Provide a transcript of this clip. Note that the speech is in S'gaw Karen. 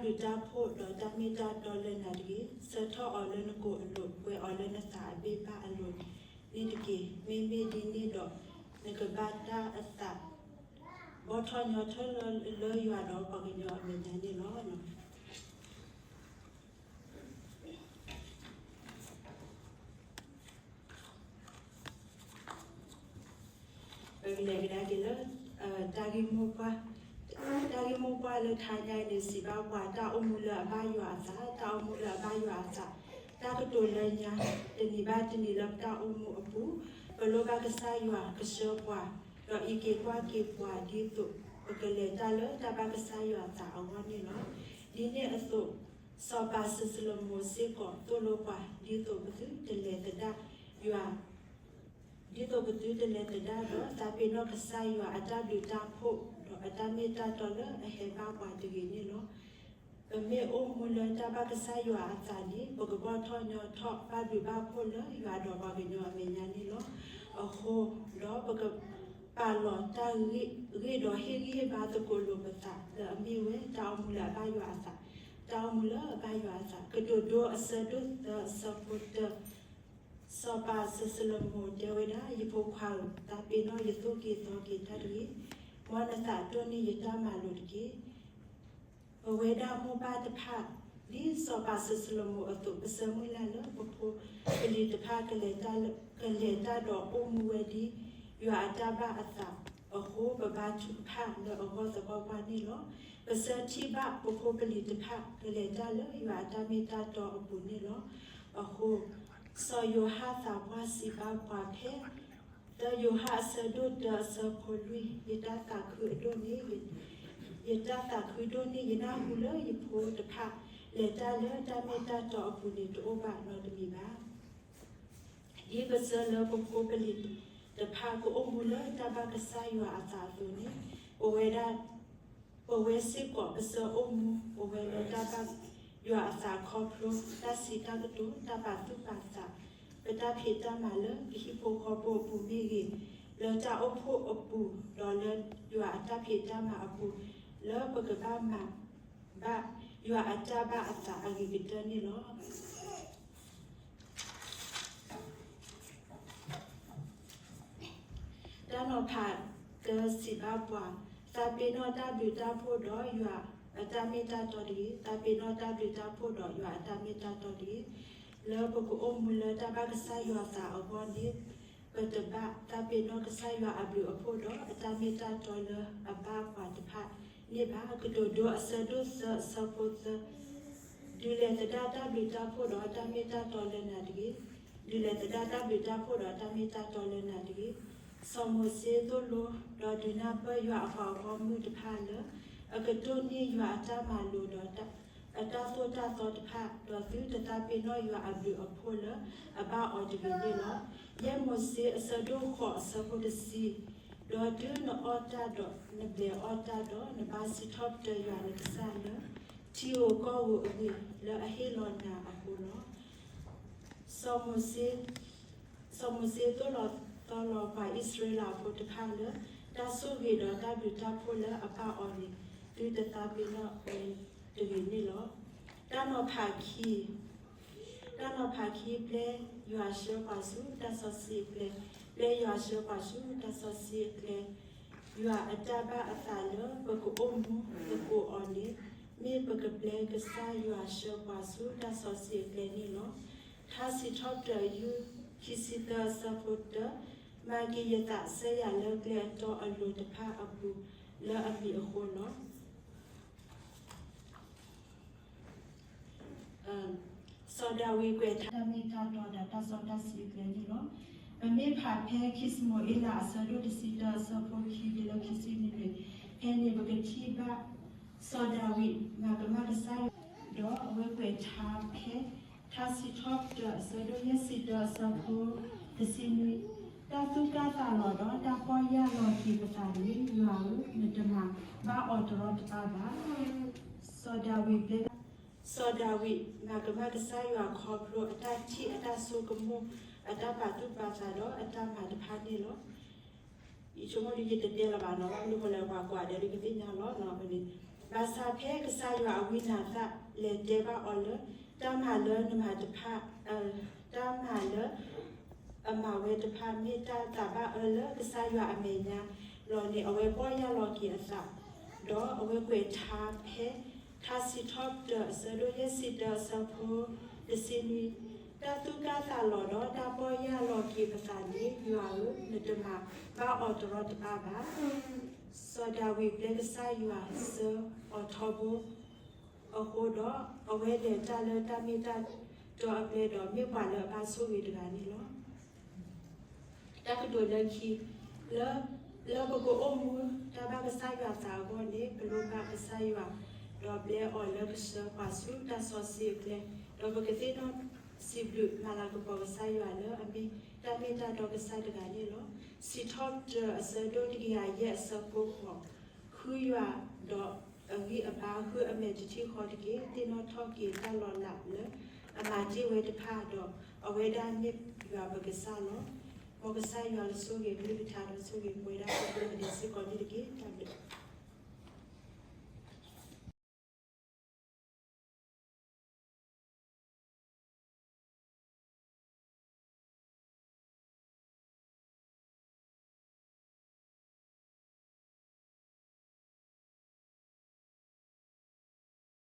တၢ်ဘျုးတၢ်ဖှိၣ်ဒီးတၢ်မ့ၢ်တၢ်တီလၢနၤတဂ့ၤ. ဆှၢထီၣ်အီၤလၢနကိာ်အလိၤ, ပှဲၤအီၤလၢနသးအဘ့ၣ်ဘၣ်အလိၤန့ၣ်တက့ၢ်. မ့မ့ၢ်ဒ်န့ၣ်ဒီး နကဘၣ်တၢ်အသး ဘီၣ်ထီၣ်ညီထီၣ်လၢယွၤဒီးပှၤကညီအမဲာ်ညါန့ၣ်လီၤ. ပကလဲၤကဒါက့ၤလၢ တၢ်ဂ့ၢ်မိၢ်ပှၢ်, တၢ်ဂ့ၢ်မိၢ်ပှၢ်လၢတဟါညါအံၤန့ၣ် စံးဘၣ်ပှၤ တၢ်အိၣ်မူလၢအဘၣ်ယွၤအသး, တၢ်အိၣ်မူလၢအဘၣ်ယွၤအသး, တၢ်ကတိၤလၢညါ, တနံၤဘၣ်တနံၤလၢပတၢ်အိၣ်မူအပူၤ, ပလိၣ်ဘၣ်ကစၢ်ယွၤကဆှၢပှၤ, ဒီးအံးက့ၤကွၢ်က့ၤပှၤဒ်သိး ပကလဲၤတၢ်လၢတၢ်ဘၣ်ကစၢ်ယွၤအသးအဂီၢ်န့ၣ်လီၤ. ဒ်န့ၣ်အသိး စီၤပၤစီၤၡလိၤမိၤစ့ၢ်ကီးသိၣ်လိပှၤ ဒ်သိးပသုတလဲၤသဒၣ်ယွၤ, ဒ်သိးပသုတလဲၤသဒၣ်ဒီး သးပ့ၤနီၣ်ကစၢ်ယွၤအတၢ်ဘျုးတၢ်ဖှိၣ် ဒီးအတၢ်မ့ၢ်တၢ်တီလၢအဟဲဘၣ်ပှၤတဂ့ၤန့ၣ်လီၤ. ပမ့ၢ်အိၣ်မူလၢတၢ်ဘၣ်ကစၢ်ယွၤအသးန့ၣ် ပကဘီၣ်ထီၣ်ညီထီၣ်ဘၣ်ဘျုးဘၣ်ဖှိၣ်လၢယွၤဒီးပှၤကညီအမဲာ်ညါန့ၣ်လီၤ. အဃိ ဒီးပကပာ်လီၤတၢ်ဂ့ၢ်ဒီးဟ့ၣ်ဂံၢ်ဟ့ၣ်ဘါသကိးလိာ်ပသးလၢအမ့ၢ်ဝဲ တၢ်အိၣ်မူလၢအဘၣ်ယွၤအသး, တၢ်အိၣ်မူလၢအဘၣ်ယွၤအသး, ကတိၤဒိအဆၢဒိၣ်သၢအဆၢဖိတၢ, စီၤပၤစီၤၡလိၤမိၤတဲဝဲဒၣ်, ယဖိခွါဧၢ, သးပ့ၤနီၣ်ယသိၣ်က့ၤသီက့ၤတၢ်တဂ့ၤ, မ်နသးဒိၣ်န့ၢ်ယတၢ်မၤလိာ်တက့ၢ်. ပဝဲဒၣ်မိၢ်ပၢ်တဖၣ် ဒ်စီၤပၤစီၤၡလိၤမိၤအသိး ပဆၢမုၢ်လၢ်လၢပဖိပလံၤတဖၣ် ကလဲၤတၢ်ဒီးအိၣ်မူဝဲဒ် ယွၤအတၢ်ဘၣ်အသးအဃိ ပဘါထုကဖၣ်လၢအဂီၢ်သပှၢ်ပှၢ်န့ၣ်လီၤ. ပဆၢထံၣ်ဘၣ်ပဖိပလံၤတဖၣ် ကလဲၤတၢ်လၢယွၤအတၢ်မ့ၢ်တၢ်တီအပူၤန့ၣ်လီၤ. အဃိ စီၤယိၤဟၣ်သးပှၢ်စံးဘၣ်ပှၤဖဲ သၢယိၤဟၣ်အဆၢဒိၣ်တၢအဆၢဖိလွံၢ်, ယတၢ်သးခုအဒိၣ်န့ၢ်, ယတၢ်သးခုဒိၣ်န့ၢ် ယနၢ်ဟူလၢယဖိတဖၣ် လဲၤတၢ်လၢတၢ်မ့ၢ်တၢ်တီအပူၤန့ၣ် တအိၣ်ဘၣ်နီတမံၤဘၣ်. ဒ်ပဆၢလၢပဖိပလံၤတဖၣ်ကအိၣ်မူလၢတၢ်ဘၣ်ကစၢ်ယွၤအသးအသိးန့ၣ်, ပဝဲဒၣ် ပဝဲစ့ၢ်ကီး ပဆၢအိၣ်မူ ပဝဲလၢတၢ်ဘၣ်ယွၤအသးခီဖျိ တၢ်စံးတၢ်ကတိၤ တၢ်ပာ်သူၣ်ပာ်သး ပတၢ်ဖံးတၢ်မၤလၢပဟံၣ်ဖိဃီဖိအပူၤမ့ၢ်ဂ့ၤ, လၢတၢ်အိၣ်ဖှိၣ်အပူၤ ဒီးလၢယွၤအတၢ်ဖံးတၢ်မၤအပူၤ လၢပကဘၣ်မၤဘၣ်ယွၤအတၢ်ဘၣ်အသးအဂ့ၤကတၢၢ်န့ၣ်လီၤ. တၢ်နီၤဖးတၢစံးဘၣ်ပှၤ, သးပ့ၤနီၣ်တၢ်ဘျုးတၢ်ဖှိၣ်ဒီးယွၤအတၢ်မ့ၢ်တၢ်တီတဂ့ၤ, သးပ့ၤနီၣ်တၢ်ဘျုးတၢ်ဖှိၣ်ဒီးယွၤအတၢ်မ့ၢ်တၢ်တီတဂ့ၤ. လၢပကအိၣ်မူလၢတၢ်ဘၣ်ကစၢ်ယွၤသးအဂီၢ်န့ၣ် ပတဘၣ်သးပ့ၤနီၣ်ကစၢ်ယွၤအဘျုးအဖှိၣ်ဒီးအတၢ်မ့ၢ်တၢ်တီလၢအဘၣ်ပှၤတဖၣ်န့ၣ်ဘၣ်. ကတိၤဒိအဆၢဒိၣ်သၢအဆၢဖိသၢ, ဒုးလဲၤသဒၣ်တၢ်ဘျုးတၢ်ဖှိၣ်ဒီးတၢ်မ့ၢ်တၢ်တီလၢနၤတဂ့ၤ. ဒုးလဲၤသဒၣ်တၢ်ဘျုးတၢ်ဖှိၣ်ဒီးတၢ်မ့ၢ်တၢ်တီလၢနၤတဂ့ၤ. စီၤမိၤၡ့သိၣ်လိ ဒီးဒုးနၢ်ပၢၢ်ယွၤအပှၤဂီၢ်မုၢ်တဖၣ်လၢ အကတိၢ်န့ၢ်ယွၤအတၢ်မၤလိာ်ဒီး အတၢ်သိၣ်တၢ်သီတဖၣ်, ဒီးသုတသးပ့ၤနီၣ်ယွၤအဘျုးအဖှိၣ်လၢအဘၣ်အီၤတဂ့ၤန့ၣ်လီၤ. ယဲၢ်မိၤၡ့အဆၢဒိၣ်ဃိးအဆၢဖိတဆံ, ဒီးတုၤနအီၣ်တၢ်ဒီးနဘျဲးအီၣ်တၢ်ဒီး နဘၣ်စံးထီၣ်ပတြၢၤယွၤနကစၢ်လၢ ထံဧိၤကီၢ်ဧိၤအဂ့ၢ် လၢအဟ့ၣ်လီၤနၤအဃိလီၤ. စီၤမိၤၡ့သိၣ်လီၤသီလီၤပှၤအံၣ်စရ့လးဖိတဖၣ်လၢ တၢ်ဆိၣ်ဂ့ၤဒီးတၢ်ဘျုးတၢ်ဖှိၣ်လၢအဘၣ်အီၤန့ၣ် သုတသးပ့ၤနီၣ်ဝဲတဂ့ၤန့ၣ်လီၤ. တၢ်နီၤဖးခံ, တၢ်နီၤဖးခံ, ပျဲယွၤဆှၢပှၤဆူတၢ်စီဆှံအကျဲ, ပျဲယွၤဆှၢပှၤဆူတၢ်စီဆှံအကျဲ, ယွၤအတၢ်ဘၣ်အသးလၢပကအိၣ်မူသကိးအီၤန့ၣ် မ့ၢ်ပကပျဲကစၢ်ယွၤဆှၢပှၤဆူတၢ်စီဆှံအကျဲန့ၣ်လီၤ. ထါစံးထီၣ်ပတြၢၤ အယူၢ် ခံဆံသၢအဆၢဖိတၢ, မၤက့ၤယသးဆှၢယၤလၢကျဲအတီအလိၤတဖၣ်အပူၤလၢအမံၤအဃိလီၤ. စီၤဒၤဝံးကွဲးထါ တၢ်မ့ၢ်တၢ်တီဒီးတၢ်စီတၢ်ဆှံအကျဲန့ၣ်လီၤ. ပမ့ၢ်ဖးဖဲခံၡမူၤအ့လးအဆၢဒိၣ်တဆံတၢအဆၢဖိခံတုၤလၢခံဆံနွံန့ၣ်, ဖဲန့ၣ်ပကထံၣ်ဘၣ် စီၤဒၤဝံးမၤကမၣ်ကစၢ်ယွၤ ဒီးအဝဲကွဲးထါဖဲ ထါစံးထီၣ်ပတြၢၤအဆၢဒိၣ်ယဲၢ်ဆံတၢအဆၢဖိတဆံနွံ, တၢ်သူၣ်ကၢ်သးလီၤဒီးတၢ်ပီၢ်ယၢ်လီၤက့ၤပသးတဂ့ၤ, ယွၤဧၢ, နတမၤဘၣ်အီၤတရီတပါဘၣ်. စီၤဒၤဝံးဘျဲ စီၤဒၤဝံးမၤကမၣ်ကစၢ်ယွၤခီဖျိအတၢ်ထံၣ်အတၢ်ဆိကမိၣ် အတၢ်ပာ်သူၣ်ပာ်သးဒီးအတၢ်မၤတဖၣ်န့ၣ်လီၤ. ယဆိကမိၣ်ဒ်ယတတဲလၢၤဘၣ်နီၤ, မနုၤဃိလဲၣ် ပှၤကွၢ်ဒဲးဒုးကသ့ၣ်ညါလီၤနီၤ, ဖဲန့ၣ် ဘၣ်ဆၣ်ဖဲကစၢ်ယွၤအဝံနၤသၣ်လဲၤတဲဘၣ်အီၤလၢ တၢ်မၤလၢနမၤတဖၣ်, တၢ်မၤလၢ အမၤဝဲတဖၣ် မ့ၢ်တၢ်သးဘၣ်အၢလၢကစၢ်ယွၤအမဲာ်ညါလီၤန့ၣ်, အဝဲပီၢ်ယၢ်လီၤက့ၤအသး, ဒီးအဝဲကွဲးထါဖဲ ထါစံးထီၣ်ပတြၢၤအဆၢဒိၣ်ယဲၢ်ဆံတၢ အဆၢဖိတဆံနွံ, တၢ်သူၣ်ကၢ်သးလီၤဒီးတၢ်ပီၢ်ယၢ်လီၤက့ၤပသးန့ၣ်, ယွၤဧၢ, နတမၤဘၣ်အီၤတရီတပါဘၣ်. စီၤဒၤဝံးပျဲကစၢ်ယွၤဆှၢအီၤထီဘိ အဃိဒီး, အဝဲလဲၤတၢ်လၢတၢ်မ့ၢ်တၢ်တီအပျဲၢ်ဒီး မ့ၢ်ပှၤလၢအဘၣ်ဆိၣ်ဂ့ၤတဂၤန့ၣ်လီၤ. တၢ်ကတိၤလၢခံ, လၢ, လၢပကအိၣ်မူတၢ်ဘၣ်ကစၢ်ယွၤသးအဂီၢ်န့ၣ်, ပလိၣ်ဘၣ်ကစၢ်ယွၤ, ဒီးပျဲအီၤလၢကဆှၢပှၤဆူတၢ်စီဆှံအပျဲၢ်, ဒီးပကသ့ၣ်နီၣ်စံးဘျုးမၤလၤကပီၤကစၢ်ယွၤလၢအမ့ၢ်တၢ်မ့ၢ်တၢ်တီကစၢ်တဂၤန့ၣ်လီၤ. စံးထီၣ်ပတြၢၤအဆၢဒိၣ်တကယၤယဲၢ်အဆၢဖိဃိး, ဃုယွၤဒီးအဂံၢ်အဘါဃုအမဲာ်တထံၣ်ဃီတက့ၢ်. သ့ၣ်နီၣ်ထီၣ်က့ၤတၢ်လီၤလးလၢအမၤတ့ၢ်ဝဲတဖၣ်ဒီး, အဝဲဒၣ်မ့ၢ်ယွၤပကစၢ်လီၤ. မ်ကစၢ်ယွၤကဆိၣ်ဂ့ၤကလုၢ်ကထါဒီးဆိၣ်ဂ့ၤပဝဲဒၣ်ကိးဂၤဒဲးစ့ၢ်ကီးန့ၣ်တက့ၢ်. တၢ်ဘျုး